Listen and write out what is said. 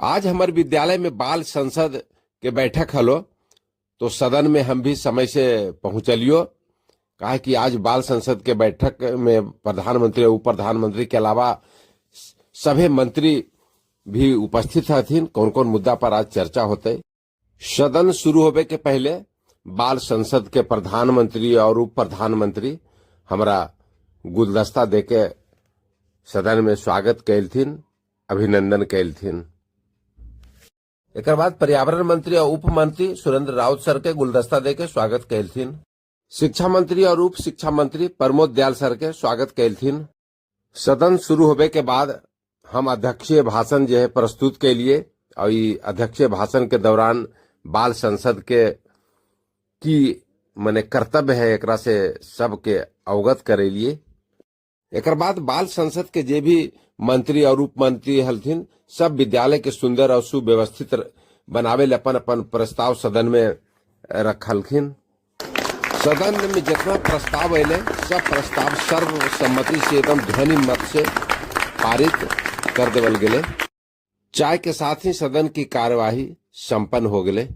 आज हमारे विद्यालय में बाल संसद के बैठक हलो, तो सदन में हम भी समय से पहुंचलियो। काहे कि आज बाल संसद के बैठक में प्रधानमंत्री और उप प्रधानमंत्री के अलावा सभी मंत्री भी उपस्थित हथिन। कौन कौन मुद्दा पर आज चर्चा होते। सदन शुरू होवे के पहले बाल संसद के प्रधानमंत्री और उप प्रधानमंत्री हमरा गुलदस्ता देके सदन में स्वागत कैलथिन, अभिनंदन कैलथिन। एक बाद पर्यावरण मंत्री और उप मंत्री सुरेंद्र राउत सर के गुलदस्ता देके स्वागत कैलथिन। शिक्षा मंत्री और उप शिक्षा मंत्री प्रमोद दयाल सर के स्वागत कैलथिन। सदन शुरू होबे के बाद हम अध्यक्षीय भाषण जो है प्रस्तुत के लिए और ई अध्यक्षीय भाषण के दौरान बाल संसद के की मने कर्तव्य है, एकरा से सबके अवगत करेलिए। एकर बाद बाल संसद के जे भी मंत्री और उप मंत्री हलथिन, सब विद्यालय के सुंदर और सुव्यवस्थित बनावे ले अपन अपन प्रस्ताव सदन में रखलखिन। सदन में जितना प्रस्ताव अले, सब प्रस्ताव सर्वसम्मति से एकदम ध्वनि मत से पारित कर देवल गेले। चाय के साथ ही सदन की कार्यवाही संपन्न हो गए।